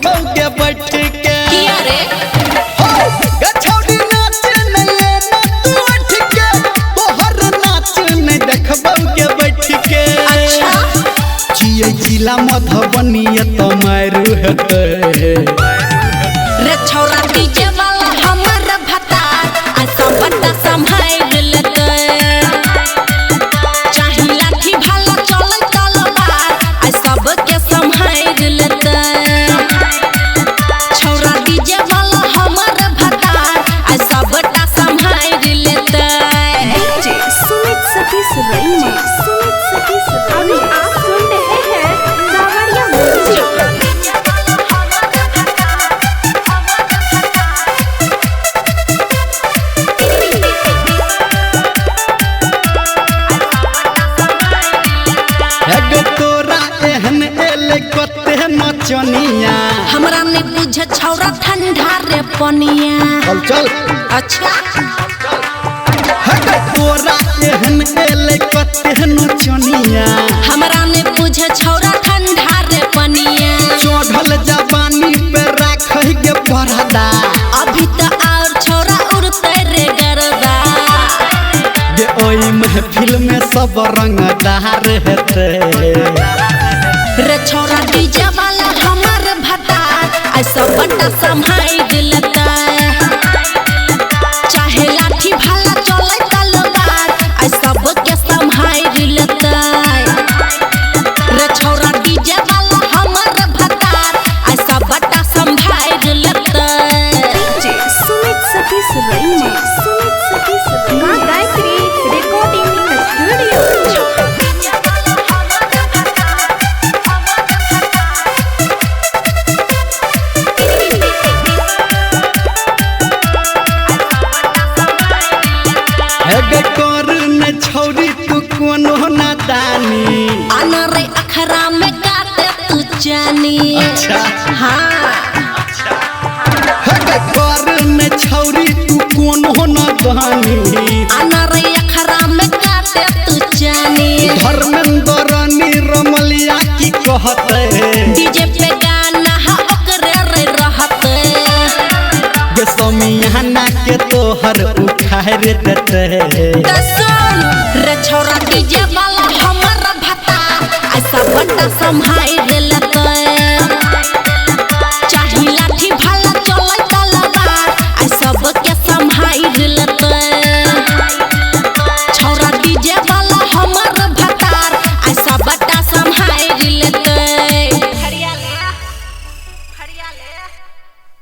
देखबौ के बैठ के। किया रे गे छौड़ी नाच नै एना तू उठ के, तोहर नाच नै देखबौ के बैठ के। अच्छा छियै जिला मधुबनी एतऽ मारू हेतै। रे छौरा डीजे वाला हमर भतार आ सबटा सम्हारि लेतै। चाही लाठी भाला चलै तलवार आ सबके सम्हारि लेतै। छौरा डीजे वाला हमर भतार आ सबटा सम्हारि लेतै। डीजे सुमित सतीश रईमा, सुमित सतीश। अभी आप सुन रहे हैं सावरिया म्यूजिक। एगो तोरा एहन एलै कते नचनिया, हमरा नहीं बुझे छौरा ठंडा रे पनिया। चल चल। अच्छा हे तोरा एहन एलै कते नचनिया, हमरा नहीं बुझे छौरा ठंडा रे पनिया। चढ़ल जवानी पे राखै के पर्दा, अभी तो और छौरा उड़ते रे गरदा। गे ओइ महफिल में सब रंगदार हेतै। रे छौरा डीजे वाला हमर भतार आ सबटा सम्हारि लेतै। चाहे लाठी भाला चलै तलवार आ सबके सम्हारि लेतै। रे छौरा डीजे वाला हमर भतार आ सबटा सम्हारि लेतै। डीजे सुमित सतीश रईमा, सुमित सतीश। मां गायत्री रिकॉर्डिंग स्टूडियो। हे कर न छौरी तू कोनो नादानी, आना रे अखरा में काटे तू जानी। अच्छा। हाँ हे कर न छौरी तू कोनो नादानी, आना रे अखरा में काटे तू जानी। धर्मेंद्र रमलिया की कहतै, डीजे पे गाना हा ओकरे रे रहते। गे समियाना के तोहर उखाड़ देतै। त सुन रे छौरा डीजे वाला हमर भतार आ सबटा सम्हारि